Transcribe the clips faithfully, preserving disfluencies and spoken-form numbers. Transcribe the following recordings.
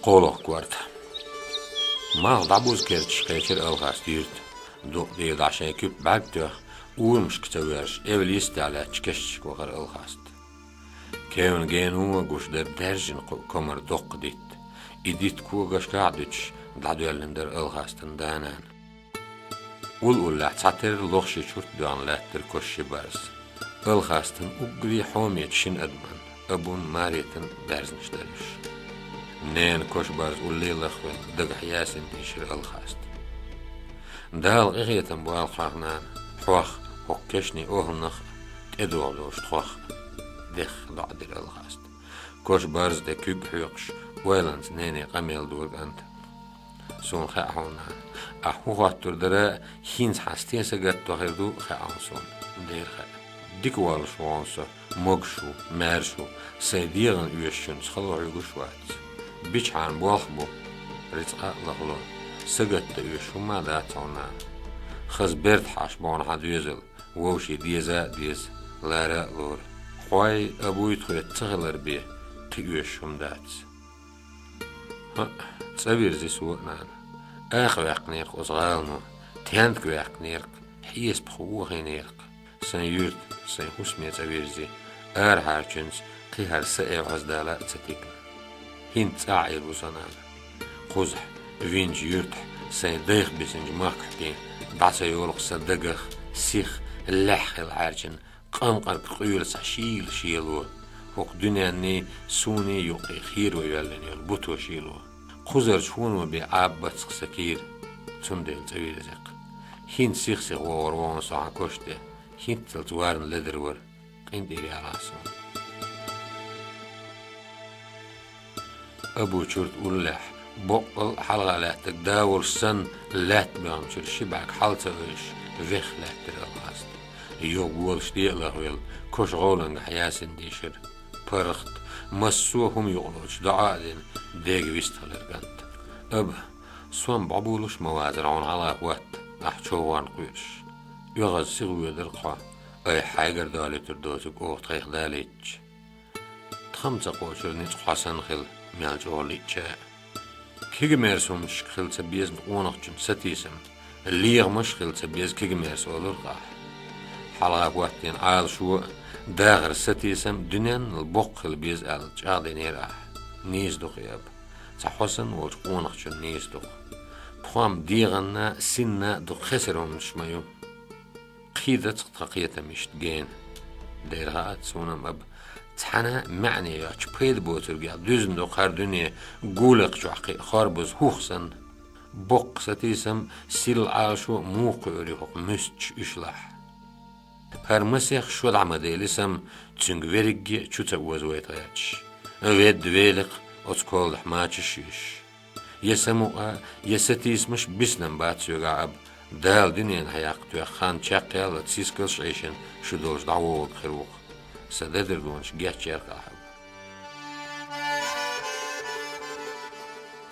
КхоалгӀа корта. Малх дӀабуза керташ кхечира Алхаста юьрта. Дукъ дийла дӀа шайн куьпа бӀаьрг тоьхна, урамашка ца воьрзуш, эвла йистехь лаьттачу кешнашка вахара Алхаста. Кевнна генахь а гуш дара даьржина кху комар доккха дитт. И дитт когашкахь а дуьтуш, дӀадоьллина дара Алхастан да-нана. Уллохь цхьатерра лохаш чурт доьгӀна лаьттара Коша ши барз. Алхастан уггаре хьоме шина адаман, Абун, Маретан берзаш дара уьш. Ненан Коша барз улле лахвелла, дагахь ясина дийшира Алхаста. Дала къинхетам бойла хьох, нана, хьох, хӀокху кешнийн охӀланах а, тӀедогӀу долуш тхох а, дехха доӀа дира Алхаста. Коша барза тӀе куьг а хьоькхуш, ойланца нене къамел дора кӀанта. Суна хаьа хьуна, ахь хӀун хоттур дара, хӀинца хьан стен сагатдо хир ду хаьа хьуна суна, дера хаьа. Дика воллуш ву хьуна со, могуш ву, маьрша ву, сайн дегӀана оьшучуьнца хало хьоьгуш вац. Бича хьан болх бу, рицкъа а лахло, сагатдан оьшуш хӀумма а дац хьуна. Хаза берда хьаш бу хьуна хьан доьзал, вовшийн деза а деза, лара а лора. Хьой, Абуй тхоьца ца хилар бен, кхин оьшуш хӀума дац. ХӀаъ, цӀа вирзи со а, нана. Аха ваьккхинера-кх оцу гӀалано, тентага ваьккхинера-кх, хьесапах вохийнера-кх. Сайн юьрта, сайн хӀусаме цӀа вирзи, арахьарчуьнца кхин хӀара са эвхьаздала а ца тигна. ХӀинца цӀахь Ӏийр ву со, нана. Кхузахь, винчу юьртахь, сайн дайх бисинчу махкахь бен, дӀа ца йолу-кх сан дагах, сих, лаьхьа хила хьаьрчина, къамкъарг къуьйлу цхьа шийла шело, хӀокху дуьненний, суний юккъе херо йоьллина йолу буто шело. Кхузарчу хӀуно бен Ӏаббац-кх сан кийра, цундела цӀа вирзи-кх. ХӀинца сих-сиха вогӀур ву хьуна со хьан Коша тӀе, хӀинццалц варна ледара вара, къинтӀера ялахь суна. Абу чурт уллехь, боккъал а хьалха лаьттаг да волуш санна, лаьтта боьхначуьра ши бӀаьрг хьала ца ойуш, веха лаьттира Алхаста. Юха голаш тӀе а лахвелла, Коша гӀовлангахь ясина дийшира. ПаргӀат, массо а хӀума юкъалоцуш доӀа а дина, дега вистхилира кӀант. Аба, сом бӀобулуш ма вацара хьуна хьалха хӀотта, ахь човхорна кхоьруш. ОьгӀаз сиха воьдура-кх хьо, айхьа хьайгара долуьйтур доцург оха тхайх далийтча. Тхан ца кхочура ницкъ хьо санна хила, мел чӀогӀа лиъча а. Кегамерса хӀуманашка хила ца беза къонахчун сатийсам, лехамаш а хила ца беза кегамерса, олура-кх ахь. Хьалха хӀоттийна Ӏалашо а, дахаран сатийсам дуьненал боккха хила беза аьлла чӀагӀдинера ахь. Нийса ду-кх и, Аба. Цхьа хьо санна волчу къонахчун нийса ду-кх. Пхьом дегӀанна а, синна а дукха хесара хӀуманаш ма ю. Кхийдац-кх тхан кхетам иштта гена. Дера хаьа-кх суна-м, Аба, цхьана а маьӀне йоцчу, пайда боцург а дуьзна ду-кх хӀара дуьне, гулакх чохь кхин а хорбаза хӀух санна. Боккха сатийсам, сирла Ӏалашо а муха кхуьур ю хӀокху муьстачу уьшлахь? ХӀара масех шо дӀа ма дели сан, цуьнга верриге а чу ца оза вайтахь гӀерташ. Ведда велакх оцу колдахь мачаш а юьсуш. Я самукъа, я сатийсамаш бисинарг бац соьгахь, Аба, Дала дуьненахь яккха тоьхна хан чекхъяьлла, сискалш а Ӏийшина, шу долчу дӀавогӀург хир ву-кх. Сан дадарлонаш гечдера-кх ахь, Аба.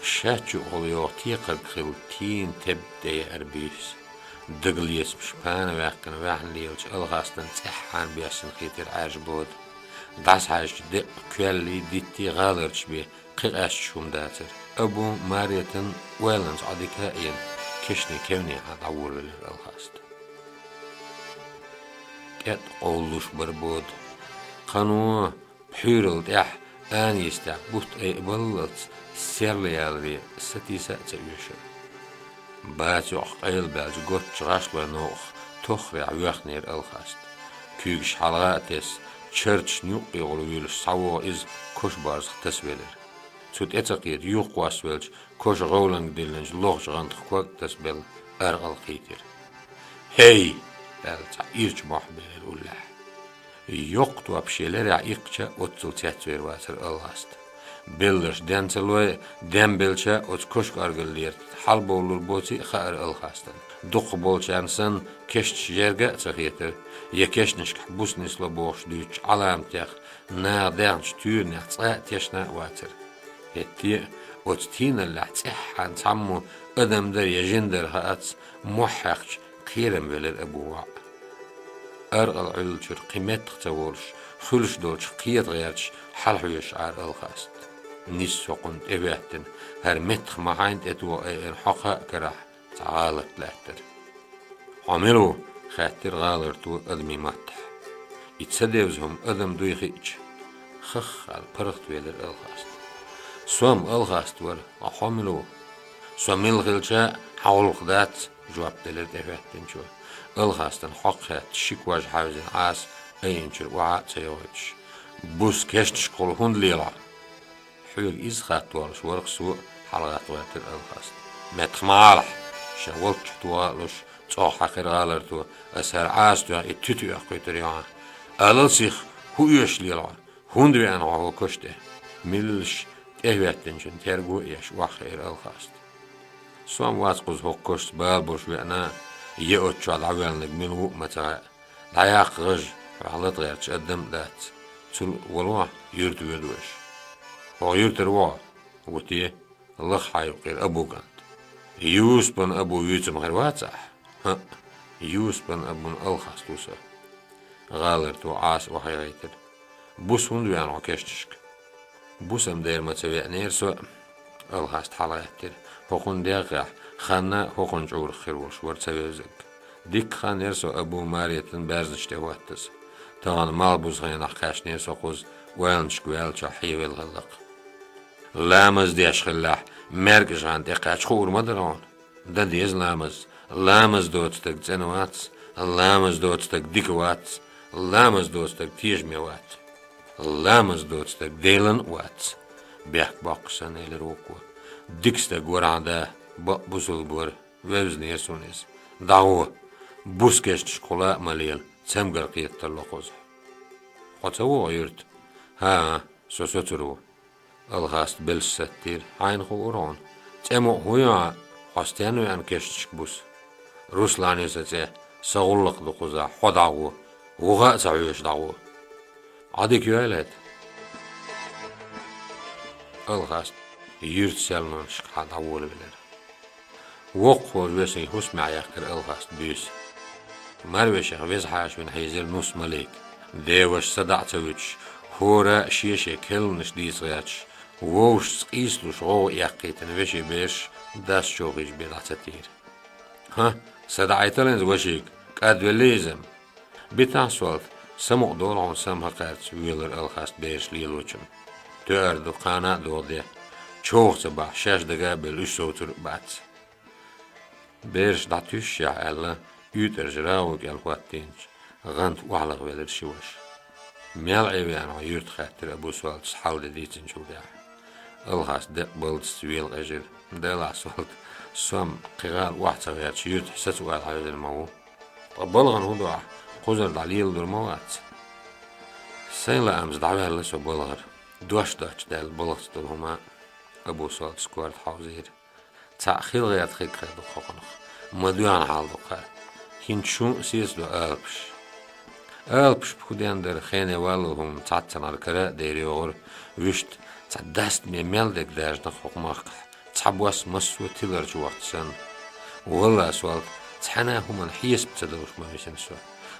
Шаьччу а гӀолла йогӀу текхарг хилла, кийна теб тӀееара буьйса. Дагалецамаш пана ваьккхина ваьхьна лелачу Алхастан цӀеххьана боьссина хийтира Ӏаьржа бода. ДӀасахьаьжча, деккъа коьллий, диттий гӀаларчаш бен, кхин къаьсташ хӀума дацара. Абун, Маретан ойланца Ӏодика а йина, кешнийн кевнехьа дӀаволавелира Алхаста. КӀетӀа къовлалуш бара бода. Кхано, пхьуьйралла тӀехь, ана йистехь бутт айабаллалц, серла яларе, сатийса а ца оьшура. Баца йоккха къайлабаьлча, готтачу гӀашлойн новкъахь тоххарехь воьхнера Алхаста. Куьйгаш хьалха а тесна, чарташна юккъехула вуьйлуш схьавогӀу иза, Коша борзах тасавелира. Цу тӀе ца кхета, юхакхоссавелча, Коша гӀовланга диллинчу лохачу гӀантах ког а тасабелла, аркъал кхийтира. «ХӀей!» — аьлла, цхьа ирча мохь белира уллехь. Йоккха топ шен лерехь иккхича, оццул цецвер вацара Алхаста. Белларш ден ца лой, ден белча, оцу Коша кӀоргаллера хьалабовлур боций а хаьара Алхастана. Дукхахболчарна санна, кешнаш ерга а ца хетара, я кешнашкахь буса нисло бохуш дуьйцучу Ӏаламатех, наха даьхначу туьйранех цкъа а тешна а вацара. ХӀетте а, оцу тийналлехь цӀеххьана цхьаммо адам дара я жин дара хаац, мохь хьаькхча, кхерам велира Абун воӀ. Аркъал Ӏуьллучуьра кхин меттах ца волуш, хуьлуш долчух кхета гӀерташ, хьалахьоьжуш Ӏара Алхаста. Нисса хӀокхунна тӀехӀоьттина, хӀара меттах ма хьайна тӀетоха айина хьокха а карахь цхьа гӀалат лаьттара. «Хьо мила ву?» — хаьттира гӀаларто адамийн маттахь. И ца девза хӀума адам дуй хиъча, хах аьлла паргӀатвелира Алхаста. «Со-м Алхаста вара, ткъа хьо мила ву?» «Со мила хилча а, хьан гӀуллакх дац», — жоп делира тӀехӀоьттинчо. Алхастана хьокха хаьтта ши кож хьаьвзина Ӏаса айинчуьра охьа а ца йохуьйтуш: «Буса кешнашкахула хӀунда лела хьо?» «Хьоьга иза хатта воллуш вара-кх со», — хьалагӀатта гӀоьртира Алхаста. «Меттах ма гӀалахь!» — ша волччохь тоха а луш, цӀогӀа хьаькхира гӀаларто. «Аса хӀара Ӏаса тоьхна и туьта оьккхуьйтур ю хьан. Алал сиха, хӀун оьшуш лела хьо? ХӀунда веана хьо хӀокху коша тӀе?» Меллаша тӀехӀоьттинчун терго а еш, охьахиира Алхаста. «Со-м вац кхуза хӀокху кошаца бала болуш веана, я оцу чохь дӀавоьллинарг мила ву а ма ца хаьа. ДӀаяккха гӀаж, хьох лата гӀерташ адам а дац. Цул а вало, юьрта воьду аша». «ХӀокху юьртара ву хьо?» «Ву те». «Лаха хьан юккъера Абу кӀант?» «Юсупан Абу вуьйцу-м хир вац ахь?» «ХӀаъ, Юсупан Абун Алхаста ву со». ГӀаларто Ӏаса охьахийтира. «Буса хӀунда веана хьо кешнашка?» «Буса-м дера ма ца веанера со», — Алхаста хьалагӀаьттира. «ХӀокхунна дегӀ а, ханна а хӀокхунна чӀурах хир волуш вара ца вевзарг. Дикка хан яра со Абу Маретан баьрзнаш тӀе хӀоттаза. Тахана малхбузу хенахь кхаьчнера со кхуза, ойланашка ваьллачохь хьевелла хилла-кх». «Ламаз деш хиллехь, маьркӀажа хан тӀекхаьчча хуур ма дара хьуна. Дан деза ламаз. Ламаз доцу стаг цӀена вац, ламаз доцу стаг дика вац, ламаз доцу стаг тешаме вац. Ламаз доцу стаг Делан а вац», — бехк боккхуш санна элира вукхо. «Дика стаг вара хьан да, бакъ бусулба вара, вевзинера суна иза. ДӀагӀо, буса кешнашкахула а ма лела, цамгар кхетар ло кхузахь». «Хьо ца вогӀу юьрта?» «ХӀан-хӀа, со соцур ву». Алхаста белш саттийра. «Хьайна хуур хьуна. ЦӀе мукъа хӀун ю хьан, хьо стенна веана кешнашка буса?» «Руслан ю сан цӀе, сан гӀуллакх ду кхузахь, хьо дӀагӀо. ВугӀа а ца хьоьжуш дӀагӀо». «Ӏа дика йойла хӀета». Алхаста юьртан сел-нунашкахьа дӀаволавелира. Воккхаволу вешин хӀусамехь яьккхира Алхаста буьйса. Марвешех веза хьаша вина хьийзира Нус-Малик. Деваша садаӀа ца вуьтуш, хӀора а шен-шен керланаш дийца гӀерташ, вовшашца къийсалуш гӀовгӀа эккхийтина вешин бераш дас човхийчу бен дӀа ца тийра. «ХӀан, садаӀийтал хӀинца вашийга, кӀадвеллий иза-м?» «Битахь, Солта, самукъа долу хьуна самхьа кхаьрца», — воьлура Алхаста бераш лелочунна. «Тоьар ду, кхана а догӀу де. Човха ца бахь, шаьш дага а белла, уьш совцур а бац». Бераш дӀатуьйсушехь аьлла, уьйтӀарчу рагӀу кӀел хӀоттийначу гӀанта охьалахвелира ши ваша. «Мел Ӏе веана хьо юьрта?» — хаьттира Абу Солтас хьал де дийцинчул тӀаьхьа. Алхаста декъа балдазца вела къежира. «Делахь, Солта, со-м кхин гӀала охьа ца гӀерташ, юьртахь саца вала хьаьвзина ма ву». «Ткъа балхана хӀун ду ахь, кхузара дӀа леладур ма вац?» «Сайн лаамца дӀаваьлла со балхара. Дош доцчу даьлла балхаца долу хӀума», — Абу Солтас корта хьовзийра. «Цхьаъ хила гӀерта хиг хир ду хӀокхунах. Ма доьхна хьал ду кхара. ХӀинца шун а сецадо алапаш». Алапаш хӀун ден дара, хене валлал хӀума цхьаццанхьара кара а дер йогӀура, вуьшта цхьа дастаме мел дерг даьржина хӀокху махкахь, цхьа бос массо а тиларчу вахча санна. «Валла, Солта, цхьана а хӀуманна хьесап ца долуш ма висина со.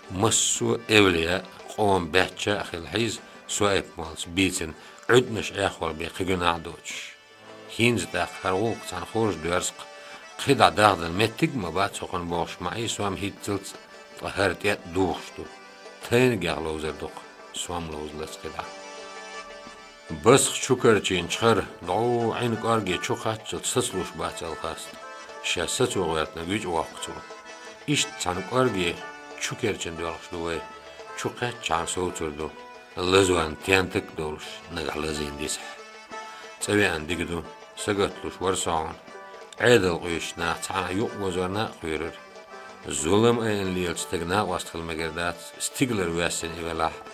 Массо а эвлияъ, къоман баьчча а хилла хьийза, со айпа моллаца бийцина, Ӏуьтанаш Ӏехвала бен кхин гуьнахь а доцуш. ХӀинца тӀаккха хӀара гӀуллакх цхьаьна хоржа доьрзу-кх, кхидӀа дахдала меттиг а ма бац хӀокхуьнан бохуш ма Ӏий со-м хӀинццалц, ткъа хӀара тӀе а духуш ду. Тайнагех ловзар ду-кх, со-м ловзалац кхидӀа». Басах чу карчийначу хӀара дӀо Ӏин кӀорге чу кхаччалц сацалуш бац Алхаста. Ша сацо гӀоьртинарг вича воккху цо. Иштта цхьана кӀорге чу керчина доьлхуш ду вай, чу кхаьччахьана совцур ду. Лазонан тентак а долуш, нагахь лазийна дисахь. ЦӀа веана дика ду, сагатдалуш вара со хьуна. Ӏедал къуьйсучу наха цхьанхьа юкъаозорна а кхоьрура. Зулам айина лелачу стеган накъост хила мегар дац, стигалара воьссина и велахь а.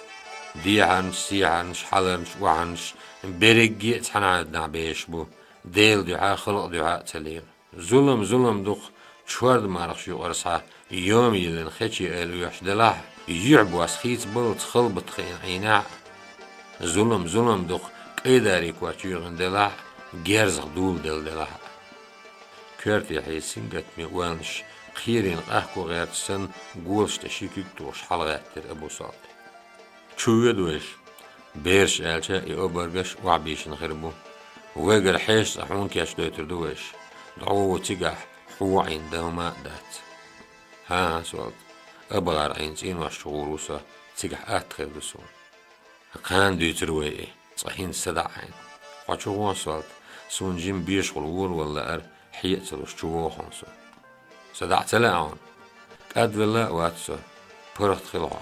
Дехьарнаш, сехьарнаш, хьаларнаш, охьарнаш, берриге а цхьана Ӏаддахь безаш бу, Делан дуьхьа а, халкъан дуьхьа а ца лела. Зулам зулам ду-кх, чорда мархаш юкъара схьа йома йиллина хече айла оьхуш делахь а, юьхь бос хийцабаллалц халбат хиъна Ӏийнехь а. Зулам зулам ду-кх, кӀайдаре коч юьйхина делахь а, герзах дула делла делахь а. Коьрте хьийза сингаттаме ойланаш, кхерийна къахко гӀерташ санна, голаш тӀе ши куьг тухуш хьалагӀаьттира Абу Солта. Чу воьду вайша. Бераш аьлча, и обаргаш охьабийшина хир бу. Вайгара хьежа цӀа хьуна кечдойтур ду вайша. ДӀо ву цигахь хьо Ӏийна дан ма дац. ХӀан-хӀа, Солта, Абагара Ӏийна цӀенош чу гӀур ву со, цигахь атта хир ду суна. Кхана дуьйцур вай и, цкъа хӀинца садаӀа хьайна. Хьо чу гӀо, Солта, суна жима бешахула волавала лаьара, хье а ца луш, чу вогӀу хьуна со. СадаӀа ца лаьа хьуна? КӀадвелла а вац со. ПаргӀат хила хьо.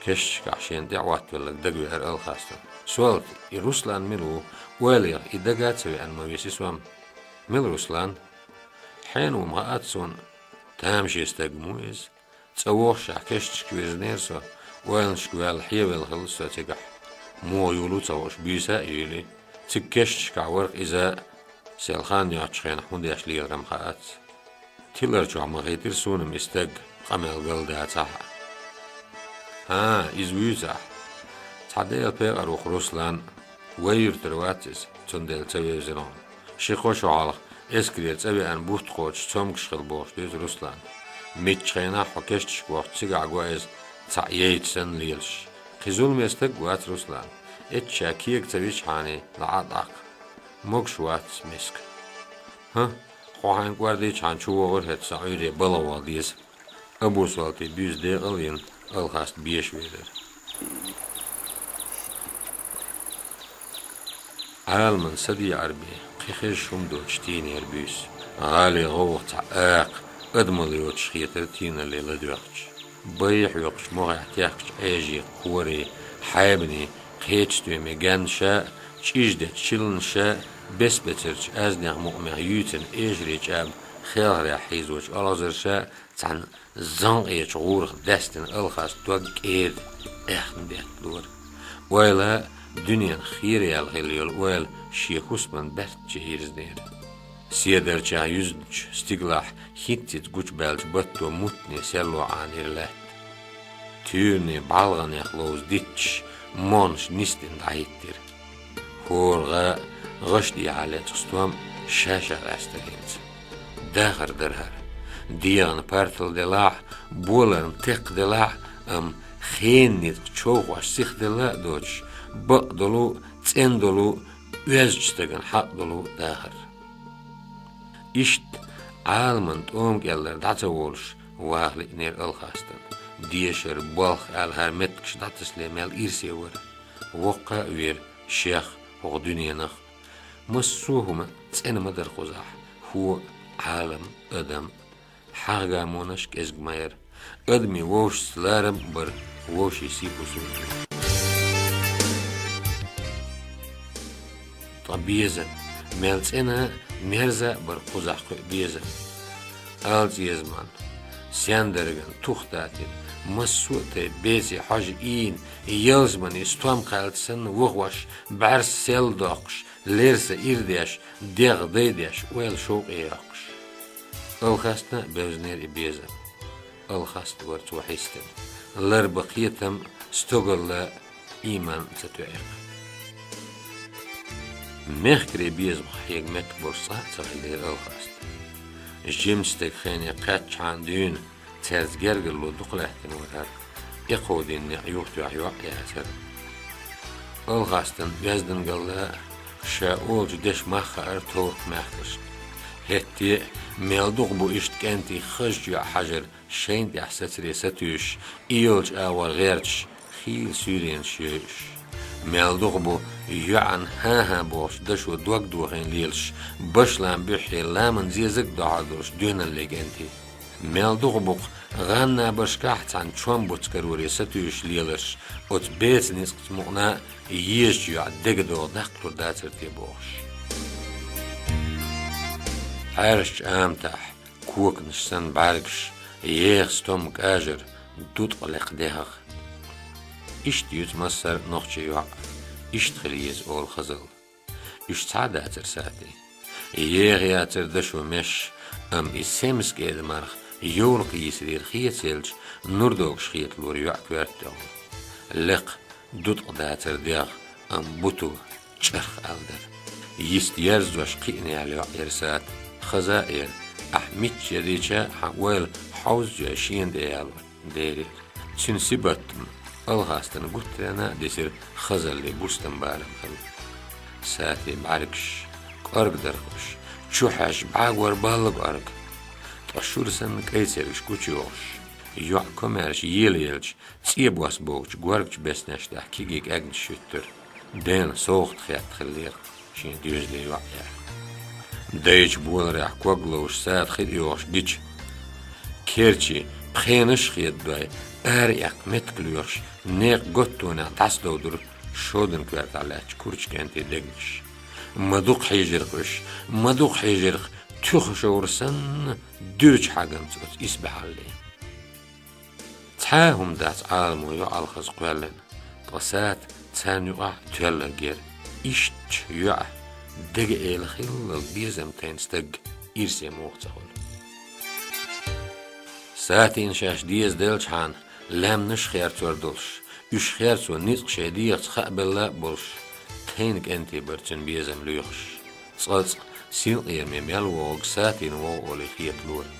Кешнашкахь шена тӀе а хӀоттавелларг дагавеара Алхастана. Солта, и Руслан мила ву? Ойла яха, и дага а ца веана ма виси со-м. Мила Руслан? Хьенан ву-м хаьа-кх суна. Тамашийна стаг ма ву иза. ЦӀа вогӀушехь кешнашка вирзинера со, ойланашка ваьлла хьевелла хилла со цигахь. Муха юьйлу ца хууш, буьйса а юьйлий. Цига кешнашкахь вара-кх иза а, сел хан йоцучу хенахь хӀун деш лелар-м хаьа-кх. Тилар чохь ма хийтира суна-м и стаг, къамел гал дацахь а. ХӀан, иза вуьйцу ахь? Цхьа Делан пекъар ву-кх Руслан, вай юьртара вац иза, цундела ца вевзина хьуна. Ши-кхо шо хьалха эскарера цӀа веана бутт кхочуш цомгуш хилла бохуш дуьйцу Руслана. Муьлххачу хенахь хьо кешнашка вахча цигахь го иза, цхьаъ яйта санна лелаш. Кхин зуламе стаг а вац Руслан. Эццахь ша кега ца вичхьана, лаьа дӀаккха. Могуш вац, миска. ХӀа, хьо хьайна кӀордийчхьана чу вогӀура хӀета со Ӏуьйре балха ваха деза. Абу-Солтий буьйса декъал а йина, Алхаста беша велира. Ӏаламан са деӀар бен, кхин хезаш хӀума доцуш тийнера буьйса. ГӀалин гӀовгӀа цхьа акха, адамалла йоцуш хетара тийналле ладоьгӀча. Бай хьоькхучу могӀехь техкачу Ӏежийн кхорийн, хьайбанийн, кхечу стоьмийн гаьннаша а, чӀиждечу чилланаша а, бес-бецарчу аьзнех мукъамех юьйцина эшарийн чӀаба хелхарехь хьийзочу олхазарша а, цхьана занкъечу гӀурах даьстина Алхастан дог кӀеда аьхна детталора. Ойла, дуьненах хийра яьлла хилла йолу ойла шен хӀусаман баьрчче йирзинера. Седарчех юьзначу стигалахь хӀинццалц гучубаьллачу батто муттане серло Ӏанийра лаьтта. Туьйранийн бӀаьлгӀанех ловза дитташ, монаш нисдина дӀахӀиттира. ХӀора гӀа а, гӀаш дехьа лаьцна стом а ша-ша къаьстира хӀинца. Дахар дара хӀара. ДегӀан партал делахь а, боларна текха делахь а, амма хенан ницкъ човхош сиха делла а доцуш, бакъдолу а, цӀена долу а, оьзначу стагана хьакъ долу а дахар. Иштта Ӏаламан тӀома кӀеллара дӀа ца волуш, ваха лиънера Алхастана. Дешар, болх аьлла хӀара меттигаш дӀатасале мел ирсе вара. Воккха а вера шех а, хӀокху дуьненах а. Массо а хӀума цӀена ма дара кхузахь: хӀо а, Ӏалам а, адам а. ХьагӀ-гамонаш кӀезиг ма яра. Адамийн вовшашца ларам а бара, вовшийн сий-хӀусам а. Ткъа безам, мел цӀена а, мерза а бара кхузахь кхуьу безам. Алцъезаман, сендарган тух татийна, массо а тайпа бецийн хьожа ийна, ялсаманин стом кхаьллачу санна вахош, бӀаьрса сел доккхуш, лерса ир деш, дегӀ дай деш, ойла шовкъе йоккхуш. Алхастана а бевзинера и безам. Алхаст вара цо хьистина. Ларба кхетам а, стогалла а, ийман а ца тоьӀира. Мехкарийн безамах хьега меттиг болуш цкъа а ца хиллера Алхаста. Жимачу стеган хене кхаьччахьана дуьйна, цаьрца гергарло дукха лаьттина вара хӀара. ТӀекховдийна некъ юхатоьхна йоӀ яцара. Алхастана оьздангалла а, ша олучу дешан мах хаьара товракх-маьхкашна. ХӀетте а, мел дукха бу иштта кӀентий хазачу йоӀа хьажар шайна тӀехь сацаре сатуьйсуш, и йолчу агӀор гӀерташ, хийла суьйренаш йойуш. Мел дукха бу йоьӀан хӀан-хӀа бохучу дашо дог дохийна лелаш, башлам буьххье ламан зезаг дохьал долуш доьналле кӀентий. Мел дукха бу-кх гӀан набаршкахь цхьана чом буц кароре сатуьйсуш леларш, оцу бецан ницкъаца мукъана а езачу йоӀа дегадогӀу даккхалур дацара те бохуш. Ӏаьржачу аматахь, коканаш санна бӀаьргаш, еха стом кӀажар, дуткъа лекха дегӀ. Иштта юьцу массара а нохчийн йоӀ, иштта хила еза олу хазалла. Уьш цхьа а дацара сатий. Еха яцара дашо меш, амма и семсакӀеда марха йовлакх йийсарера хецаелча, нур догуш хеталора йоӀ коьрта тӀехула. Лекха, дуткъа дацара дегӀ, амма буту чӀарх аьлла дара. Йист ерзош кхиъна яьлла йоӀ яра сата, хаза а яра, ахь мичча ядийча а хьан ойла хьовзачу шена тӀе яло. Дерриг а. Цуьнан сибат-м Алхастана гуттаренна а дисира хазаллин бустам барам хилла. Сатин бӀаьргаш, Арг дарх уьш, чу хьаьжча бӀагор баллаг арг. Ткъа шура санна кӀайцераш гучуйохуш, йоӀ комаьрша ела елча, цӀе бос богучу горгачу беснеш тӀехь кегий кӀаьгнаш шуьттура. Дена совгӀат хетта хиллера шен доьзале йоӀ яхь. Дайчу боларехь ког ловш сада хи тӀейогӀуш гича, керчи, пхенаш а хедадой, ара эккха меттиг лоьхуш, некъа готтонехь дӀасадовдура шодан коьртахь лаьттачу курчу кӀентийн дегнаш. Ма дукха хьийжира-кх уьш, ма дукха хьийжира-кх, туьха шовра санна, дуьрачу хьагамца оцу исбаьхьаллин. Цхьа а хӀума дац Ӏаламо йоӀ Алхаз кхоьллина, ткъа Сата царна юкъахь тоьлларг яра. Иштта йоӀ дега эла хиллал безам тайна стаг ирсе муха ца хуьлу. Сатина шаьш деза делчхьана, лаьмнаш а херцор долуш, уьш херцо ницкъ шайн дегӀаца хаабелла а болуш, тайна кӀентий бара цуьнан безам лоьхуш. Цкъацкъа синкъераме мел вогӀург Сатина вогӀу олий хеталора.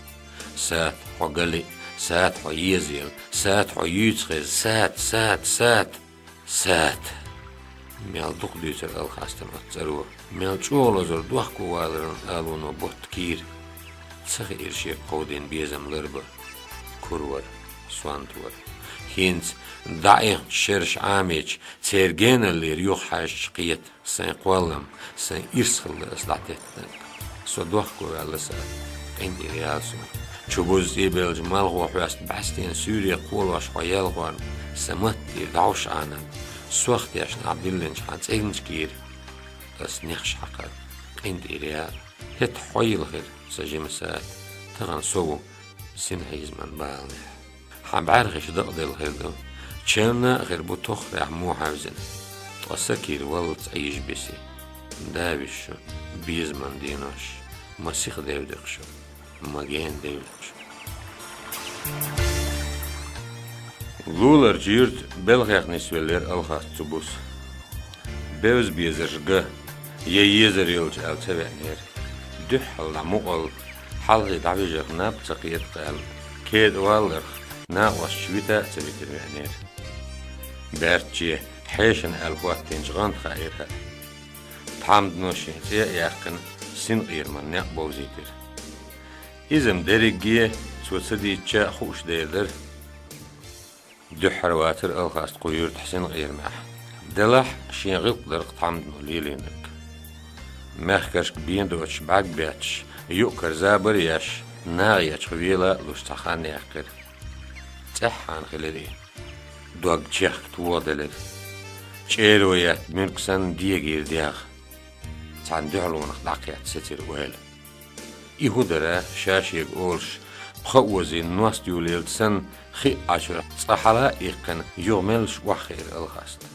Сата, хьо гали, Сата, хьо езаела, Сата, хьо юьйцу хеза, Сата, Сата, Сата! Мел дукха дуьйцура Алхастана оцу цӀаро, мел чӀогӀа лозура дохковаларан алуно ботта кийра. Ца хиира шега кховдийна безам ларбан. Кура вара, сонта вара. ХӀинца дӀаихначу шераш Ӏамийча, церан геналлера юха хьаьжча кхета. Сайн кхоллам, сайн ирс хилла аса дӀатеттинарг. Со дохковаьлла, Сата, къинтӀера яла суна. Чубузза цӀийбеллачу малхо хьоьсту бӀаьстенан суьйре кхолош хьо ялхорна, сан матта тӀера дӀовш Ӏанарна, сох тешна ахь диллинчу хьан цӀеначу кийра аса нехаш хьакхарна, къинтӀера яла. ХӀетахь хьо йилхира, сан жима Сата, тахана со ву, синхьийзаман баланехь. Хьан бӀаьрхиш дакъаделла хир ду, чевнна а хир бу тоххарехь мохь хьаьвзина. Ткъа сан кийра валлалц Ӏийжа биси. Да вуьсу шу, безаман денош, ма сиха девдакъ шу, ма гена девлакъ шу. Луларчу юьрта белхех нисвеллера Алхаста цу буса. Бевза безарш ган, я езар йолчу аьлла ца веанера. Дуьххьал дӀа мукъал, хьалхе дӀавижарх наб ца кхета-кх аьлла, кеда валларх накъосташ вита а ца витина веанера. Баьрчче хьешана аьлла хӀоттийначу гӀанта хаийра хӀара. Тхьамдано шен цӀе а яьккхина, синкъераман некъ бовзийтира. Иза-м дерриге цо ца дийцча а хууш дер дара. Дуьххьара вацара Алхаста кху юьртахь синкъерамехь, делахь а шен гӀиллакх дара-кх тхьамдано лелийнарг. Мехкашка бен доцуш бӀаьрг бетташ, юкъ-кара забар а еш, нахе чу вела а луш цхьа хан яьккхира. ЦӀеххьана хилира и. Дог чехка тохаделира. ЧӀеро етта муьрг санна дегийра дегӀ. Цхьана дуьхьалонах дӀакхетта сецира ойла. И хӀун дара, ша-шега олуш, пха озийна ност юлаелча санна, хи а Ӏачура, цкъа хьала а иккхина, юха меллаша охьахиира Алхаста.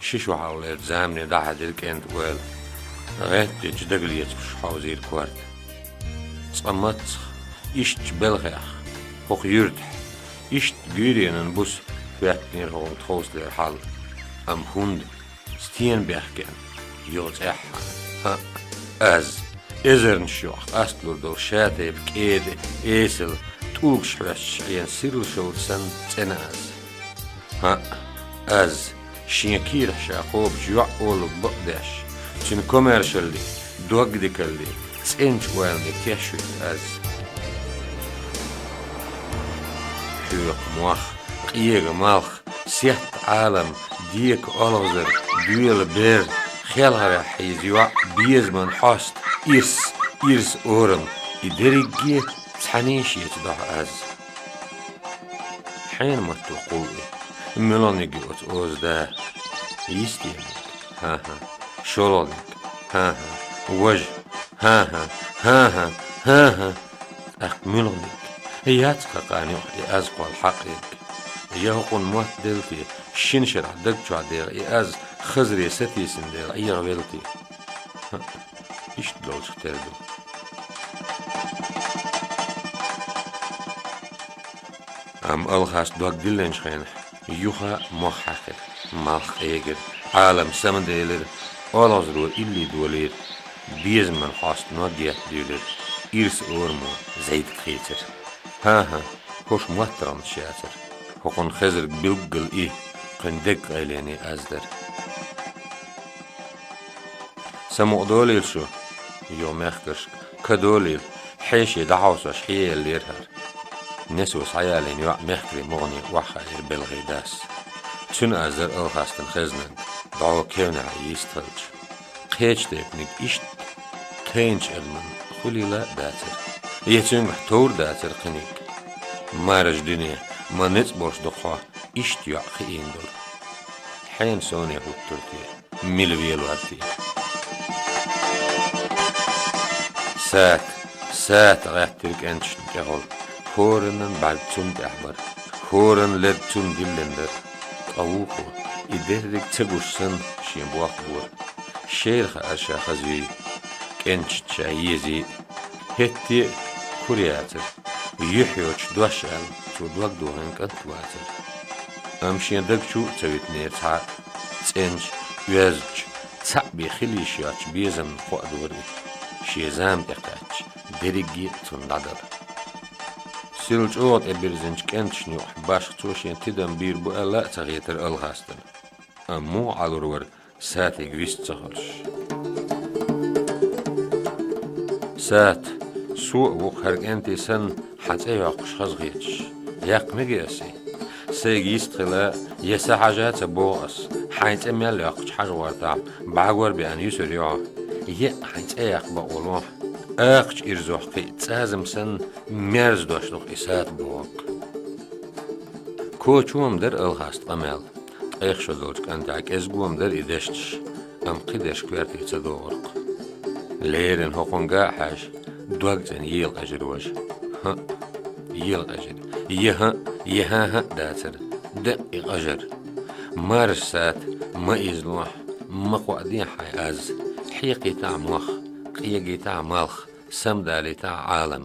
Ши шо хьалхалерчу замане дӀахьаьдира кӀентан ойла. ГӀеттачу дагалецамаш хьовзийра корта. Цкъа маццах, ишттачу белхех, хӀокху юьртахь, иштта гуьйренан буса хӀоьттинера хӀокхунга тховсалера хьал. Амма хӀунда? Стена бехкена? Юха цӀеххьана. ХӀаъ, аз, эзарнаш йоккха къасталур долу шатайпа кӀеда, эсала, тӀулгаш хьоьстуш Ӏена сирла шовда санна цӀена аз. ХӀаъ, аз, шен кийрахь ша кхобучу йоӀ олург бакъдеш, цуьнан комаьршаллий, догдикаллий, цӀеначу ойланний теш вуьту аз. Хьоькху мох, къега малх, сетта Ӏалам, дека олхазар, доьла бер, хелхарехь хьийза йоӀ, безаман хьоста, ирс, ирс орам, и дерриге цхьаьний шеца дохьу аз. Хьенан матто кхуллу и? Муьлханиг ю оцу оза да? Йистениг? ХӀан-хӀа. ШолгӀаниг? ХӀан-хӀа. Важа? ХӀан-хӀа. ХӀан-хӀа. ХӀан-хӀа. ТӀаккха муьлханиг? Яц-кха кхана юкъахь и аз кхолла хьакъ ерг. Я хӀокхунна мотт делла те, шина шарахь даг чохь дегӀа и аз, хазаре сатийсина дела, Ӏехавелла те? ХӀаъ, иштта долчух тера ду. Амма Алхаста дог диллинчу хенахь, юха а мох хьаькхира, малх къегира, Ӏалам самаделира, олхазаро илли долийра, безаман хьоста ног етта дуьйлира, ирс орамо зайдиг хийцира. ХӀан-хӀа, хӀорш моттаргӀанаш яцара. ХӀокхунна хезарг билггал и, кхуьнан дег къайлене аз дара. Самукъадолийла шу, Юха мехкаршка кадолийла, хьеший дӀахьовсош хьееллера хӀара. Несо схьаялийна йоӀ мехкарий мугӀане охьахаийра белгӀий дас. Цуьнан аз дара Алхастан хезнарг, дӀо кевнехь йистхилча. Кхечу тайпаниг иштта тайначу адаман хуьлийла а дацара. Я цуьнгахь товр дацара кхиниг. Мараж дуьне, ма ницкъ болуш ду-кх хьо, иштта йоӀ хиийна долу. Хьенан соне хӀуттур те? Мила велор те? Сата, Сата гӀеттира кӀенташна тӀехула. ХӀораннан бӀаьрг цунна тӀехь бара. ХӀораннан лерг цунна диллина дара. Ткъа вукхо, и дерриг ца гуш санна, шен болх бора. Шера хаьара ша хазий, кӀенташца ша езий. ХӀетте а кура яцара. Юьхь йоцуш дош аьлла, цо дог дохийна кӀант вацара. Амма шен даг чу а ца витинера цхьа а, цӀеначу, оьзначу, цхьаъ бен хила йиш йоцучу безамна кхоа дора и, шен зама тӀекхаьчча, дерриге а цунна дӀадала. Сил чӀогӀа тӀебирзинчу кӀенташна юкъахь башха цо шен тидам бийр бу аьлла а ца хетара Алхастана. Амма муха Ӏалур вара Сатига вист ца хуьлуш? Сат, со а ву-кх хӀара кӀентий санна, хьан цӀе йоккхуш хазахеташ. Яккха мегий ас и? Сайга йист хила, я са хьажа а ца боху ас, хьайн цӀе мел йоккхучу хьажа гӀортахь, бӀаьргор а беана юьсур ю хьо. Еа хьайн цӀе яккха бакъо лохьа. Акхачу ирзох кхин а цӀазам санна, мерза дош ду-кх и Сата бохург. Кочо-м дара Алхаста къамел, ткъех шо долчу кӀантехь кӀезиг-м дара и дешнаш, амма кхидерш коьрте ца догӀура-кх. Леррина хӀокхуьнга а хьаьжна, дог цӀена ела къежира важа. ХӀаъ, ела къежира. Я хӀаъ, я хӀан-хӀаъ дацара. Дакъа и къажар. Марша, Сата, ма излохьа, ма кхоа дехьа хьайн аз. Хьекхийтахьа мох, къегийтахьа малх, самадалийтахьа Ӏалам.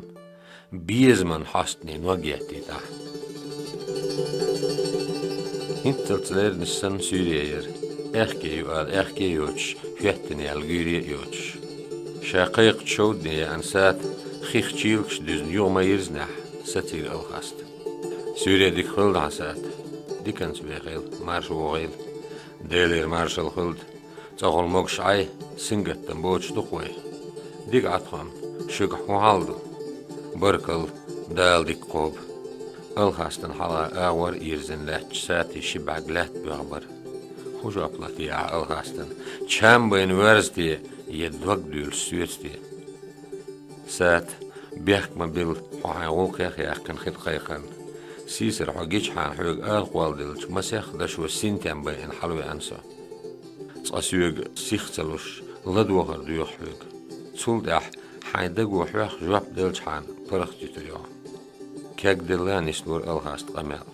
Безаман хьостане ног еттийтахьа. ХӀинццалц лернаш санна суьйре яра, аьхке ю ала аьхке а йоцуш, хӀоьттина яьлла гуьйре а йоцуш. Ша кхайкхачу шовдане яьхна Сата, хих чийлакаш дуьзна юха ма йирзинехь, сацийра Алхаста. Суьйре дика хуьлда хьан, Сата. Диканца вехийла, марша вогӀийла. Делера маршалла хуьлда. ЦӀахула могуш Ӏай, сингаттам боцуш ду-кх вай. Дика Ӏа тхуна, шуьгахь хӀун хьал ду? Баркалла, Дала дика кхобу. Алхастана хьалха агӀор а йирзина лаьттачу Сатин ши бӀаьрг лаьтта боьха бара. ХӀун жоп ло те ахьа Алхастана? Чам байна воьрзу те, я дог дуьйлуш соьцу те? Сата, бехк ма билла, хьо хьайн гӀуллакхех а яьккхина хи тӀе кхайкхарна. Сийсара хьо гичхьана хьоьга ала кхолладеллачу масех дашо синтем байина хьалавеана со. Цкъа соьга сих ца луш, ладогӀар доьху хьоьга. Цул тӀаьхьа хьайн даго хьох жоп делчхьана паргӀатдуьтур ю хьо. Кегделла нислора Алхаста къамел.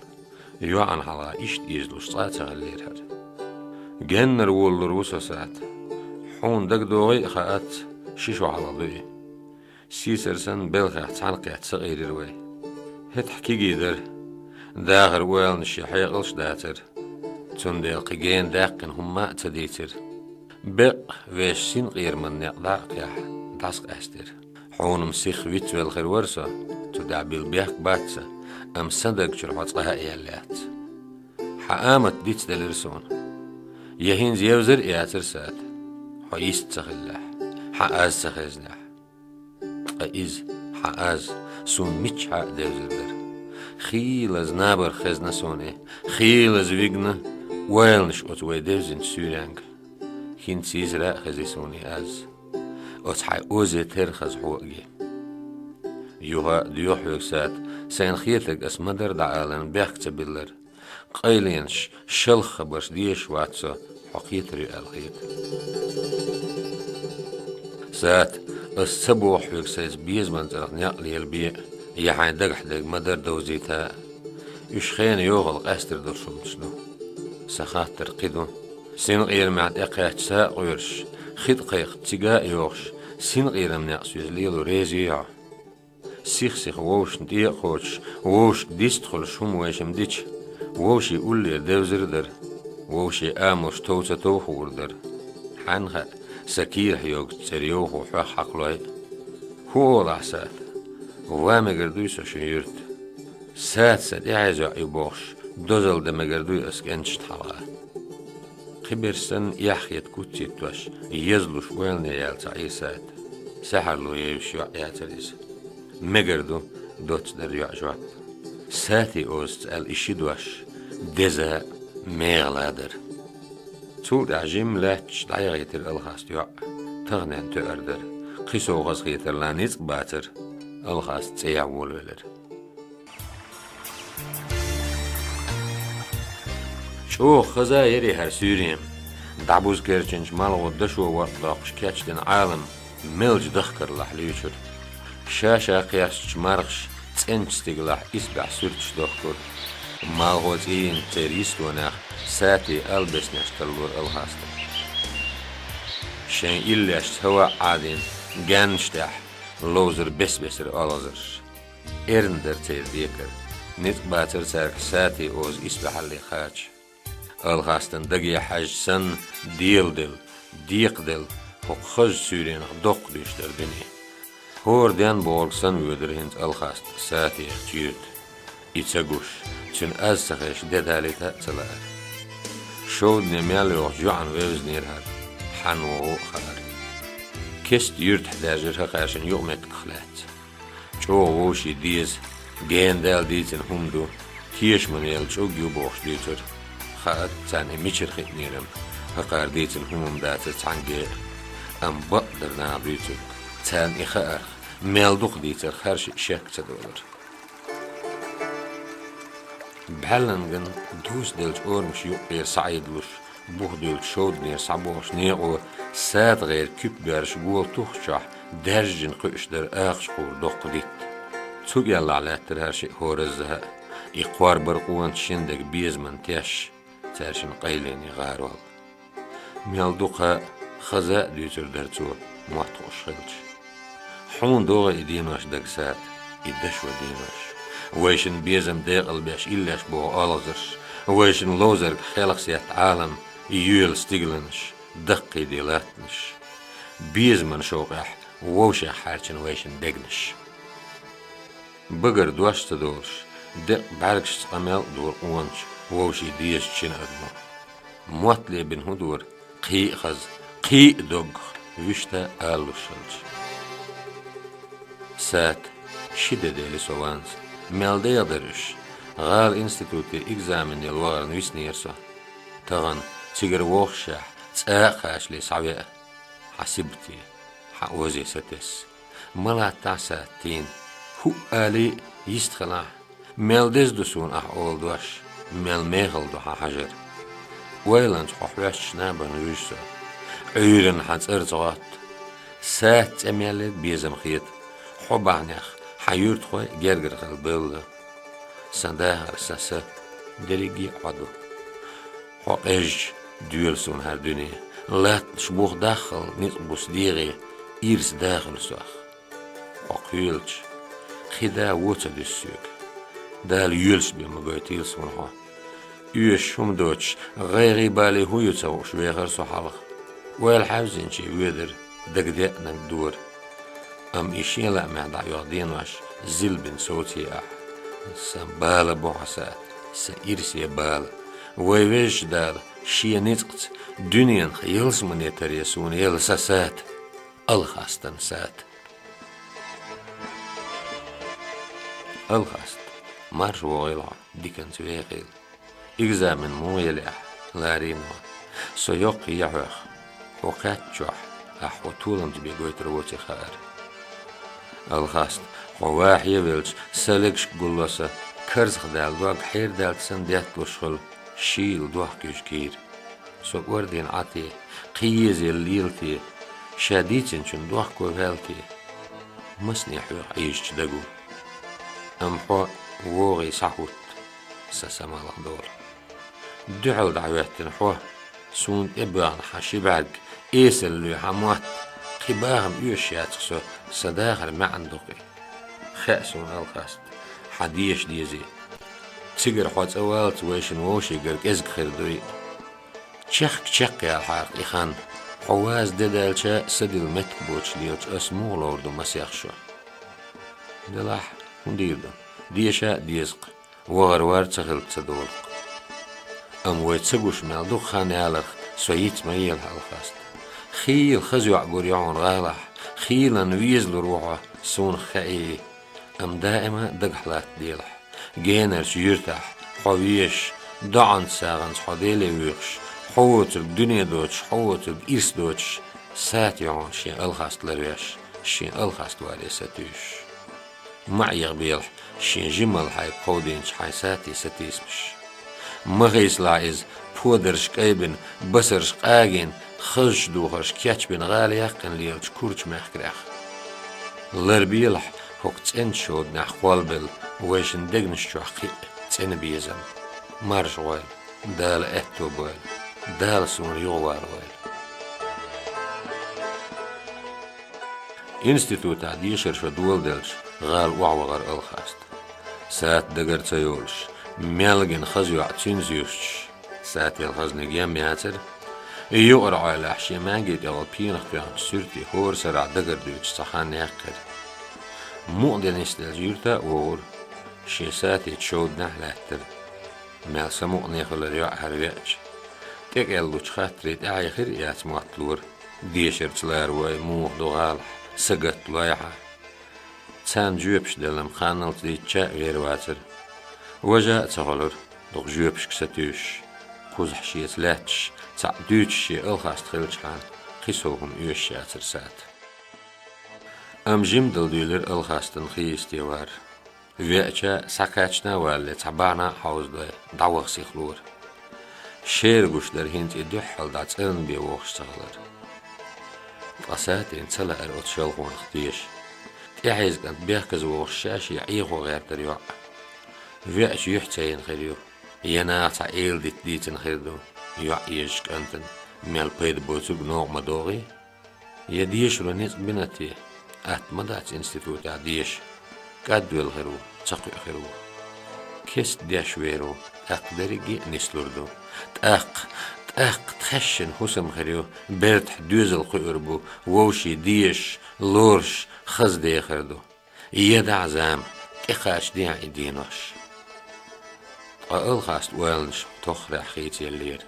ЙоӀана хьалха иштта изалуш цкъа а ца хиллера хӀара. Геннара волалур ву со, Сата. Хьуна дагадогӀий а хаац, ши шо хьалха ду и. Сийсара санна белхех цхьаьнакхетта сакъийрира вай. ХӀетахь кегий дара. Дахар ойланаш я хьекъалш а дацара. Цундела кхин гена даьккхина хӀумма а ца дийцира. Беккъа вешан синкъераман некъ дӀа а кхехь, дӀасакъаьстира. Хьуна-м сиха вицвелла хир вара со, цу тӀехь билла бехк бац сан, амма сан даг чуьра хьо цкъа а яьлла яц. Хьан амат дицделира суна. Я хӀинца евзар а яцара, Сата, хьо йист ца хиллехь, хьан аз ца хезнехь. Ткъа иза, хьан аз, суна миччахьа а девзар дара. Хийлаза набарх хезна суна и, хийлаза вигна ойланаш оцу вай девзинчу суьйренга. ХӀинца йизара а хези суна и аз. Оцу хьайн озе терра хаза хьо а ги. Юха а доьху хьоьга, Сата, сайна хетарг ас ма-дарра дӀааларна бехк ца биллар. Къайленаш, шалха хабарш дезаш вац со, хьо кхетар ю аьлла хета. Сата, ас ца боху хьоьга сайца безаман цӀарах некъ лелабе а, я хьайн дагахь дерг ма-дарра довзийта а. Уьш хенан йохалла къаьстар долуш хӀуманаш ду. Сан хаттар кхин ду. Синкъерамехь тӀекхаьчча са а къоьруш, хи тӀе кхайкхича цига а йохуш, синкъерам некъ соьца лело реза юй хьо? Сих-сиха вовшашна тӀе а кхочуш, вовшашка дистхуьлуш хӀума вайшимма дича, вовшийн уллера девзар а дара, вовшийн амалш тов ца тов хуур дара. Хьанна хаьа, сан кийрахь йогучу цӀера йовхо хьох хьакхалой а. ХӀун олахь, Сата? Ван мегар дуй со шун юьрта? Сата сан тӀехьа йоӀ ю бохуш, дозалла дан мегар дуй ас кӀенташна хьалха? Кхиберш санна эхь хета куц йиттош, езалуш ойлане яьлла цхьа Ӏийсата. Саьхьарло евзаш йоӀ яцар иза. Мегар ду доцца дар йоӀа жоп. Сати озаца аьлла и ши дош деза, мегӀала дара. Цул тӀаьхьа жимма лаьтташ дӀаяхийтира Алхаста йоӀ, таханен тоьар дара. Кхин сов хазахетарла ницкъ бацара, Алхаста цӀе яхь волавелира. ЧӀоагӀа хаза яр хӀара суьйренаш. ДӀабуза керчинчу малхо дашо ворхӀ доккхуш кечдина Ӏалам мелча дахкарлахь луьйчура. Ша-ша кхерчачу мархаша цӀеначу стигалахь исбаьхьа суьрташ дохкура. Малхо цӀиййинчу церан йистонех Сати албеснеш тарлора Алхастана. Шайн иллешца хӀаваъ Ӏадийна, гаьннаш тӀехь ловзар бес-бесара олхазарш. Эрна дара церан декар. Ницкъ бацара цаьрга Сати оза исбаьхьалле кхача. Алхастан даге хьаьжча санна, деладелла, декхаделла, хӀокху хазачу суьйренах доккха дуьйш дара дуьне. ХӀора ден бохург санна воьдура хӀинца Алхаста Сатехчу юьрта. И ца гуш, цуьнан аз ца хезаш де далийта а ца лаара. Шовдане мел йохучу йоӀана вевзинера хӀара, хьанна вогӀу а хаьара. Кеста юьртахь даьржира хӀокхаьршинна юкъаметтигах лаьцна. ЧӀогӀа вовшийн деза, гена Дала дийцина хӀума ду, тешаман яла чӀуг ю бохуш дуьйцура. Хаьара царна и мичара хиънера-м, хӀокхара дийцина хӀума-м дацара цхьаьнгге а. Амма бакъдерг наха дуьйцург, царна и хаарх, мел дукха дийцарх хӀара шиъ шек ца долура. Бхьаьлланган дусделлачу орамаш юккъера схьаийдалуш, бух дуьллучу шовданера схьабогӀучу некъо Сата гӀеран куьпа боьрша гола туххучохь даьржина кхуьуш дара акхачу кхура доккха дитт. Цу кӀелахь лаьттара хӀара шиъ хӀоразза а, и кхорбар къоначу шина дерг безаман теш, цаьршинна къайлене гӀарол. Мел дукха а, хаза а дуьйцур дара цо, мотт хууш хилча. Хьуна догӀу и денош, дага Сата, и дашо денош. Вайшинна безам декъалбеш иллеш богӀу олхазарш, вайшинна ловзарг хелхасетта Ӏалам, йоьлу стигланаш, даккхийде латтанаш. Безаман шовкъехь вовшех хьаьрчина вайшинна дегнаш. Багара дош ца долуш, декъа бӀаьргашца къамел а дора къоначу вовшийн дезачу шина адамо. Мотт лебина хӀун дора, кхин а хаза, кхин а доггах вуьшта алалуш хилча. Сата, ши де дели со ванза, мел дегӀ дара уьш, гӀала институте экзамен яла вахарна виснера со. Тахана цигара вохушехь, цкъа а кхачале схьавеа, хьан сибате, хьан озе сатесса. Ма латтахь, Сата, тийна, хӀуъа алий а, йист хилахь. Мел деза ду суна ахь олу дош, мел мехала ду хьан хьажар. Ойланчу хьо хьоьстуш набарна вуьжу со. Ӏуьйранна хьан цӀарца гӀотта. Сата, цӀе мел ерг безам хета. Хьо бахьанехь хьан юьртахой гергара хила бевлла. Сан дахар, сан са, дерриге а хьо ду. Хьо къежча, доьлу суна хӀара дуьне. Латтанаш бух даххал, ницкъ буса дегӀе, ирс дахуьлу сох. Хьо кхоьлучу, кхин да вон ца дуьсу соьга. Дала йоьлуш бен ма гойтийла суна хьо. Оьшуш хӀума доцуш, гӀайгӀий балий хӀун ю ца хууш вехара со хьалха. Ойла хьаьвзинчий воьдура, дагадеанарг дора. Амма и шен лаамехь дӀайоьллу денош зилбина совцае ахь. Сан бала бу хьо, Сата, сан ирсе бала. Вай Везачу Дала Шен ницкъаца дуьненах ялсамане таре суна елла сан Сата. Алхастан Сата. Алхаста, марша вогӀийла хьо, диканца векъийла. Экзамен муха елахь, ларийна хьо. Со йоккха е хьох, хьо кхаьччахь, ахь хьо толамца бен гойтур воций хаьара. Алхаста, хьо вахье а велча, сан легашка гулло сан, карзахдаьлла дог хьердаьллачу санна детталуш хуьлу, шийла дохкуьйжу кийра. Со кӀордийна Ӏа те, кхин езаелла лела те, ша дийцинчунна дохко ваьлла те. Масане хьоьга Ӏийжачу даго. Амма хьо вогӀий схьахӀутту, сан самалха долу. Дуьхьал дӀахӀоьттина хьо, суна тӀебоьгӀна хьан ши бӀаьрг, эсала лоь хьан мотт, кхин бахам оьшуш яц-кх со, сан дахар маьӀна дукха. Хаьа суна, Алхаста, хьан деша дезий. Цигара хьо цӀа валлалц вайшинна вовшийн гар кӀезиг хир дуй. Чехка чекхъялахьара-кх и хан, хьо ваза де даьлча а, садилла меттиг боцуш лелачу ас муха ловр ду масех шо? Делахь, хӀун дийр ду, деша а деза-кх, вахар вар ца хилча ца долу-кх. Амма вай ца гуш мел дукха хан яларх со йиц ма елахь, Алхаста. Хийла хаза йоӀ гур ю хьуна гӀалахь, Кхийла везалур ву хьо, суна хаьий, амма даима дагахь латтаделахь. Генарчу юьртахь хьо везаш, доӀанца, сагӀанца хьо Деле воьхуш, хьо воцург дуьне доцуш, хьо воцург ирс доцуш, Сата ю хьуна шен Алхаста ларвеш, шен Алхаста вале сатуьйсуш. Ма Ӏехабелахь шен жималла хьайба кховдийначу хьайн Сате сатийсамаш. Ма хийцалахь иза, подарш кӀайбина, басарш къагийна, хазачу духарш кечбина, гӀала яьккхина лелачу курчу мехкарех. Ларбелахь хӀокху цӀеначу шовданехь кхолбелла вайшин дегнаш чохь кхин а цӀена безам. Марша гӀойла, Дала аьтто бойла, Дала суна юхавала войла. Институтехь дешар шо доладелча, гӀала охьавахара Алхаста. Сата дагара ца йолуш, мел гина хаза йоӀ цуьнца юьсуш, Сател хазаниг ям яцара. И юкъара Ӏойлехь шен маьнги тӀехула пенах тоьхначу суьртий хӀора сарахь дагардуьйцуш цхьа хан яьккхира. Мукъа де нисделча юьрта а вогӀура, шен Сатечу шовданехь а лаьттара. Мел самукъане хилира йоӀ хӀара веача. ТӀекӀел лучу хаттарийн тӀаьхье хир а яц мотталора, дешарца лара вой, муха ду гӀалахь, сагатта лой хьан. Царна жоьпаш делла-м кханалц дийцча а вер вацара. Важа а ца хуьлура, дукха жоьпашка сатуьйсуш, кхузахь шеца лаьтташ, цхьаъ дуьйцуш шен Алхаста хилчахьана, кхин сов хӀума оьшуш яцара Сата. Амма жимма дала дуьйлира Алхастан хи йисте вар. Веача схьакхаьчна а валале, цхьа бахьана а хьовзадой, дӀаваха сихлора. Шера гуш дара хӀинца и дуьххьал дӀа цӀарна бен вохуш ца хилар. Ткъа Сатина ца лаьара оцу шалхонах теша. ТӀехьийза кӀант бехказа вохуш ша-шен Ӏехо гӀертара йоӀ. Веача юьхь ца йина хир ю, я наха цхьа эладита дийцина хир ду, йоӀ езачу кӀантана мел пайда боцург новкъа ма догӀий? Я дешаро ницкъ бина те, атта ма дац институтехь деша, кӀадвелла хир ву, ца кхуьу хир ву. Кеста деш вер ву, тӀаккха дерриге а нислур ду. ТӀаккха, тӀаккха тхаьшшина хӀусам хир ю, бертахь доьзал кхуьур бу, вовшийн дешаш, лоруш, хаза дехар ду. Едахь зама, тӀекхачадехьа и денош. Ткъа Алхаста ойланаш тоххарехь хийцаеллера.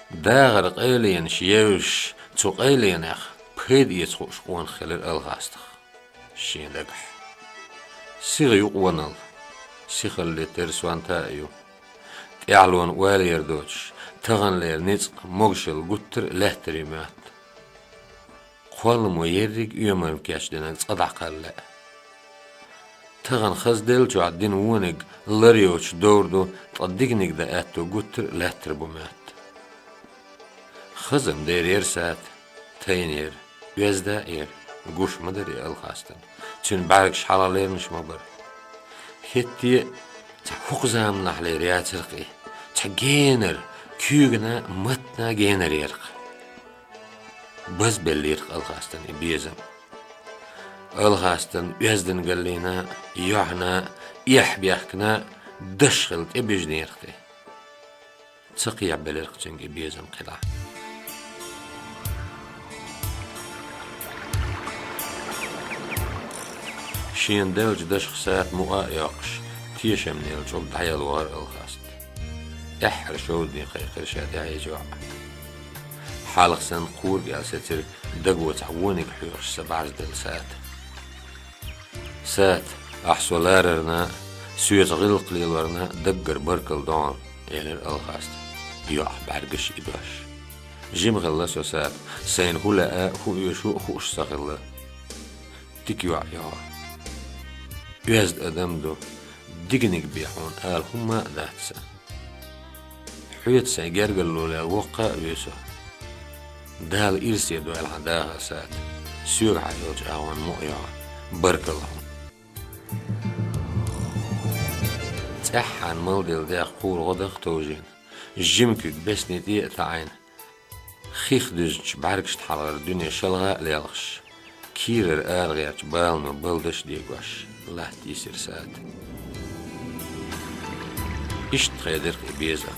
Дахар къайленаш евзаш, цу къайленех пайда эца хууш къонах хилира Алхастах шен дагахь. Сиха ю къоналла, сихалле тера сонта а ю. ТӀаьхьалонан ойла яр доцуш, таханлера ницкъ, могушалла гуттар а лаьттар ю моьтту. Кхолламо ерриг оьмарма кечдинарг цкъа дӀакхалла лаьа. Тахана хаза деллачохь дина вониг лар йоцуш довр ду, ткъа диканиг дан аьтто гуттар а лаьттар бу моьтту. Хаза-м дер яра Сата, тайна яра, оьзда а яра, гуш ма дара и Алхастана. Цуьнан бӀаьргаш хьалха лернаш ма бара. ХӀетте а цхьа хӀокху заманахьлера яцара-кх и, цхьа генара, куьйгана, маттана генара яра-кх. Базбеллера-кх Алхастан и безам. Алхастан оьздангаллина, йоьхьна, эхь бехкана, даш хилла тӀебижинера-кх и. Ца кхехьабелира-кх цуьнга и безам кхидӀа. Шена деллачу дашах Сата мукъа а йоккхуш, тешамнел чӀуг дӀаелла вахара Алхаста. Эххар шовдане кхайкхира ша тӀаьхьийза йоӀ. Хьалха санна кхург аьлла сецира даго цхьа вониг хьоьхуш са бӀарзделла Сата. «Сата, ахь со ларарна а, соьца гӀиллакх лелорна а даггара баркалла до хьуна», — элира Алхаста, йоӀах бӀаьргаш а дош. «Жима хилла со, Сата, сайна хӀун лаьа, хӀун оьшу а хууш ца хилла. Дика йоӀ ю хьо. Оьзда адам ду, диканиг бен хьуна ала хӀумма а дац сан. Хьоьца сайн гергарло лела воккха а вуьйцу. Дала ирсе дойла хьан дахар, Сата. Соьгахьа йолчу агӀонан мукъа ю хьо. Баркалла хьуна». ЦӀеххьана малделла дегӀ кхура гӀо даха товжийна, жима куьг бесни тӀе а таӀийна, хих дуьзначу бӀаьргашна хьалхара дуьне шалха а лелхаш, кийрара арагӀерчу балано балдаш а дегош, латта йисира Сата. Иштта хедира-кх и безам.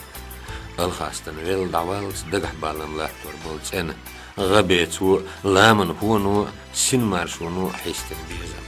Алхастан велла дӀаваллалц дагахь балам латтор болу цӀена, гӀабецо а, ламанан хӀуно а, синмаршоно а хьистина безам.